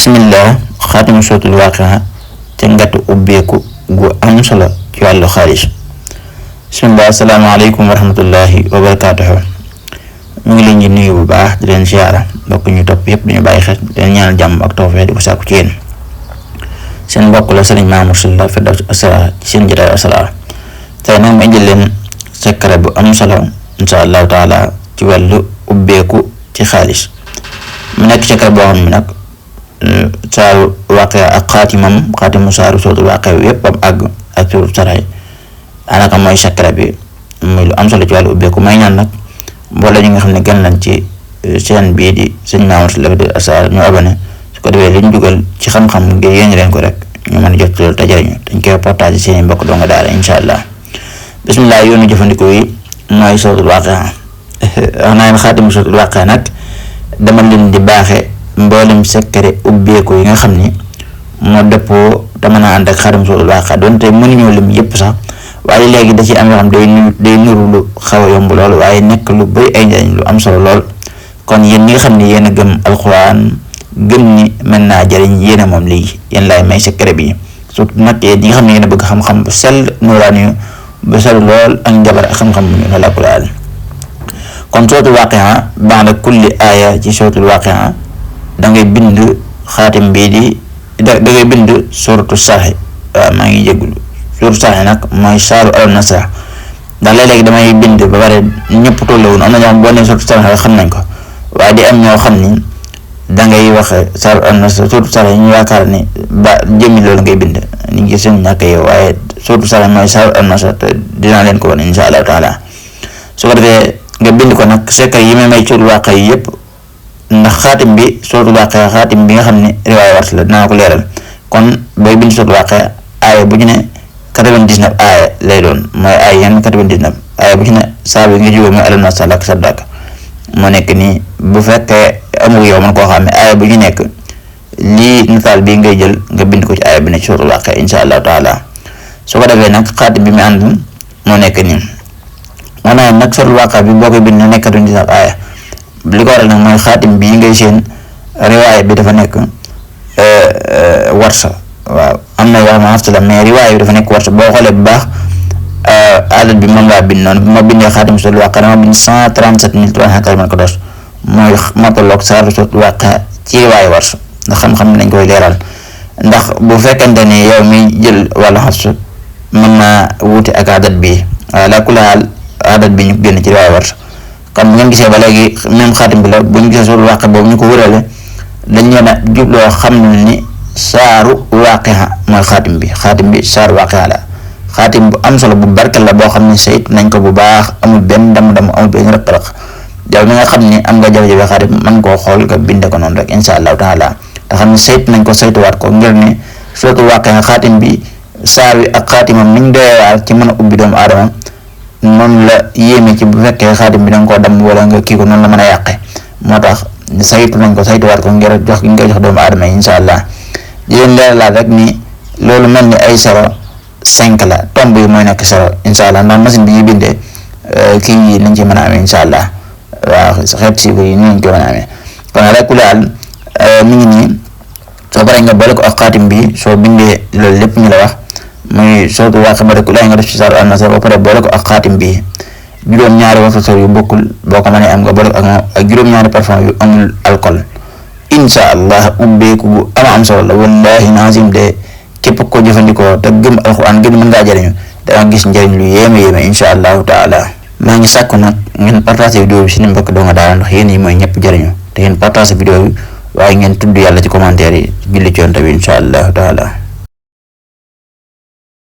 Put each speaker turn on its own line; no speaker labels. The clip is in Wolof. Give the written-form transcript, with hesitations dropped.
bismillah xaatimu suratul waaqia ca ngatu ubbeeku gu am solo ci wàllu xaalis. bismillah asalaamaaleykum wa rahmatullahi wa barakaatuhu. mu ngi leen di nuyu bu baax di leen siyaara mbokk ñu topp yëpp dañu bàyyi xel di leen ñaanal jàmm ak tawfeex di ko sàkku ci yéen. seen mbokk la Sëriñ Mamour Sylla Firdawsi Asrar ci seen jotaay Asrar tey nag ma indil leen secret bu am solo insha allahu taala ci wàllu ubbeeku ci xaalis. mu nekk secret boo xam ne nag saaru waaqia ak xaatimu saaru suratul waaqia bi yëpp am àgg ak suratul Saray anaka mooy secret bi muy lu am solo ci wàllu ubbeeku. may ñaan nag mbooloo ñi nga xam ne gën lañ ci chaîne bii di Sëriñ Mamour Sylla Firdawsi Asrar ñu abonné su ko defee li ñu dugal ci xam-xam ngir yéen leen ko rek ñu mën a jot loolu te jariñu dañ koy partage seeni mbokk doo nga daara insha allah. bismillah yoonu jëfandikoo yi mooy suratul waaqia. wax naa leen xaatimu suratul waaqia nag dama leen di baaxe mboolem secret ubbeeku yi nga xam ni moo dëppoo te mën a ànd ak xaatimu suratul waaqia donte mënuñoo lim yëpp sax waaye léegi da ci am yoo xam day nuru lu xaw a yomb lool waaye nekk lu bëri ay njariñ lu am solo lool. kon yéen ñi nga xam ne yéen a gëm alxuraan gëm ni mën naa jariñ yéen a moom lii yéen laay may secret bi surtout nag yéen ñi nga xam ne yéen a bëgg xam-xam bu sell nuuraani bu sell lool ak njabar ak xam-xam bu ñu la ko kon suratul waaqia ba'da kulli aaya ci suratul waaqia da ngay bind xaatim bii di da ngay bind suratu Sarh. waaw maa ngi jéggulu suratu Sarh nag mooy saaru alam nasrah ndax léeg-léegi damay bind ba pare ñëpp tollawun am na ñoo xam boo nee suratu Sarh rek xam nañ ko waaye di am ñoo xam ni dangay wax saaru alam nasrah suratu Sarh ñu yaakaar ni ba jëmmi loolu ngay bind ni ngi seen ñàkk yow waaye suratu Sarh mooy saaru alam nasrah te dinaa leen ko wan insha allahu taala. su ko defee nga bind ko nag secret yi may suratul waaqia yi yëpp ndax xaatim bi suratul waaqia xaatim bi nga xam ne riwaaya Warsh la dinaa ko leeral. kon booy bind suratul waaqia aaya bu ñu ne 99 aaya lay doon mooy aaya yan 99 aaya bu ñu ne saa bi nga jógee mooy alam nasrah laka sadrak moo nekk nii bu fekkee amul yow man koo xam ne aaya bu ñu nekk lii nataal bii ngay jël nga bind ko ci aaya bi ne ci suratul waaqia insha allahu taala. su ko defee nag xaatim bi mu ànd moo nekk nii. maanaam nag suratul waaqia bi boo koy bind ne nekkatu di sax aaya li ko waral nag mooy xaatim bii ngay seen riwaaya bi dafa nekk Warsh. waaw am na yoo xam ne Hafs la mais riwaaya bi dafa nekk Warsh boo xoolee bu baax adat bi moom laa bind noonu bi ma bindee xaatim suratul waaqia dama bind 137 394 mooy moo tolloog saaru suratul waaqia ci riwaaya Warsh ndax xam-xam nañ koy leeral ndax bu fekkente ni yow mi jël wàllu Hafs mën naa wuute ak adat bi ala kulli haal adat bi ñu génn ci riwaaya Warsh. kon bu ngeen gisee ba léegi même xaatim bi la bu ñu gisee suratul waaqia boobu ñu ko wërale dañ leen a jubloo xam ne ni saaru waaqia mooy xaatim bi saaru waaqia la xaatim bu am solo bu barkel la boo xam ne saytu nañ ko bu baax amul benn dam-dam amul benn rëq-rëq yow mi nga xam ni am nga jafe-jafe xaatim mën koo xool nga binde ko noonu rek insha allahu taala te xam ne saytu nañ ko saytuwaat ko ngir ne suratul waaqia xaatim bi saar wi ak xaatimam niñ doyewaal ci mën a ubbi doomu aadama noonu la yéeme ci bu fekkee xaatim bi danga koo dam wala nga kii ko noonu la mën a yàqe moo tax saytu nañ ko saytuwaat ko ngir jox gi nga jox doomu aadama yi insha allah di leen leeralaat rek ni loolu mel ni ay 0,5 la tomb yi mooy nekk 0 insha allah ndax machine bi ñuy bindee kii yi nañ ci mën a amee insha allah waaw xeet si yi ni nañ ko mën a amee kon rek ku laal mi ngi nii soo paree nga boole ko ak xaatim bi soo bindee loolu lépp ñu la wax muy suratul waaqia ba rek laay nga def ci saaru alam nasrah ba pare boole ko ak xaatim bi juróom-ñaari waxtu yu bokkul boo ko mënee am nga boole ko ak juróom-ñaari parfum yu amul alcool insha allah ubbeeku bu am solo la wallahi nazim de képp ko jëfandikoo te gëm alxuraan gën mën ngaa jëriñu danga gis njëriñ lu yéeme insha allahu taala. maa ngi sàkku nag ngeen partage vidéo bi si ni mbokk doo nga daal ndax yéen yi mooy ñëpp jëriñu te ngeen partage vidéo bi waaye ngeen tudd yàlla ci commentaire yi julli ci yonent bi insha allahu taala.